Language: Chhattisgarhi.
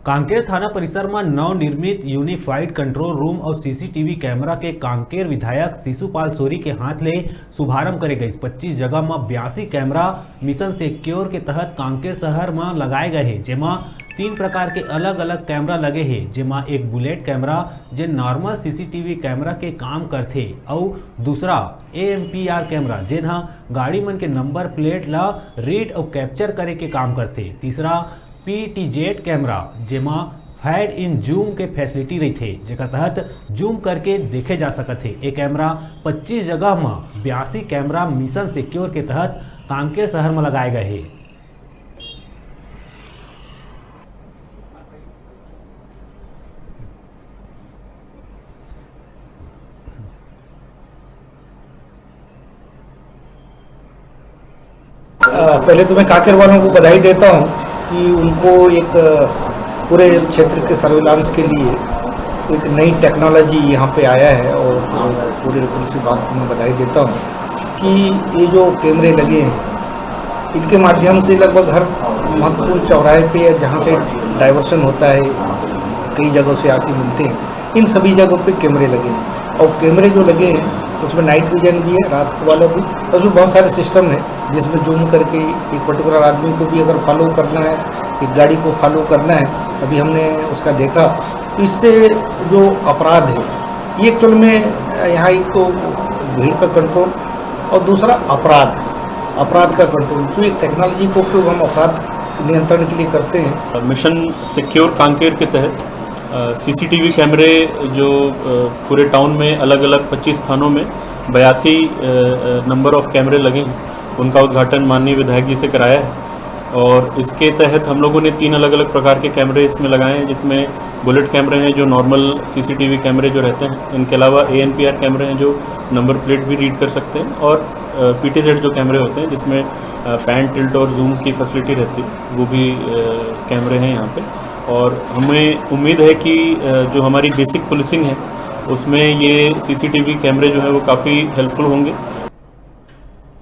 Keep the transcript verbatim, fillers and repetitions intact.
कांकेर थाना परिसर म नवनिर्मित यूनिफाइड कंट्रोल रूम अउ सीसीटीवी कैमरा के कांकेर विधायक शिशुपाल सोरी के हाथ ले शुभारंभ करे गइस। पच्चीस जगह म बयासी कैमरा मिशन सिक्योर के तहत कांकेर शहर म लगाए गए हे, जेमा तीन प्रकार के अलग-अलग कैमरा लगे हे, जेमा एक बुलेट कैमरा, जे नॉर्मल सीसीटीवी कैमरा के काम करथे, अउ दूसरा एएमपीआर कैमरा, जेन ह गाड़ी मन के नंबर प्लेट ला रीड अउ कैप्चर करे के काम करथे। तीसरा पीटीजेड कैमरा, जेमा फैड इन जूम के फैसिलिटी रहिथे, जेकर तहत जूम करके देखे जा सकत हे। ए कैमरा पच्चीस जगह म बयासी कैमरा मिशन सिक्योर के तहत कांकेर शहर म लगाए गए हे। अ, पहले तो मैं कांकेर वालों को बधाई देता हूँ कि उनको एक, अ, पूरे क्षेत्र के सर्विलांस के लिए एक नई टेक्नोलॉजी यहाँ पे आया है और पूरे पुलिस विभाग को मैं बधाई देता हूँ कि ये जो कैमरे लगे हैं, इनके माध्यम से लगभग हर महत्वपूर्ण चौराहे पे या जहाँ से डाइवर्शन होता है, कई जगहों से आके मिलते हैं, इन सभी जगहों पे कैमरे लगे हैं। और कैमरे जो लगे हैं, उसमें नाइट विजन भी है, रात वाला भी, और उसमें बहुत सारे सिस्टम है, जिसमें जूम करके एक पर्टिकुलर आदमी को भी अगर फॉलो करना है, एक गाड़ी को फॉलो करना है, अभी हमने उसका देखा, तो इससे जो अपराध है, ये एक्चुअल में यहाँ एक तो भीड़ का कंट्रोल और दूसरा अपराध, अपराध का कंट्रोल। तो ये टेक्नोलॉजी को उपयोग हम अपराध नियंत्रण के लिए करते हैं। मिशन सिक्योर कांकेर के तहत सीसीटीवी कैमरे जो, अ, पूरे टाउन में अलग-अलग पच्चीस थानों में बयासी, अ, अ, नंबर ऑफ कैमरे लगे हैं, उनका उद्घाटन माननीय विधायक जी से कराया है। और इसके तहत हम लोगों ने तीन अलग-अलग प्रकार के कैमरे इसमें लगाए हैं, जिसमें बुलेट कैमरे हैं जो नॉर्मल सीसीटीवी कैमरे जो रहते हैं, इनके अलावा एएनपीआर कैमरे हैं जो नंबर प्लेट भी रीड कर सकते हैं, और, अ, पीटीजेड जो कैमरे होते हैं जिसमें, अ, पैन टिल्ट और जूम की फैसिलिटी रहती है, वो भी, अ, कैमरे हैं यहाँ पे। और हमें उम्मीद है कि, अ, जो हमारी बेसिक पुलिसिंग है उसमें ये सीसीटीवी कैमरे जो हैं वो काफ़ी हेल्पफुल होंगे।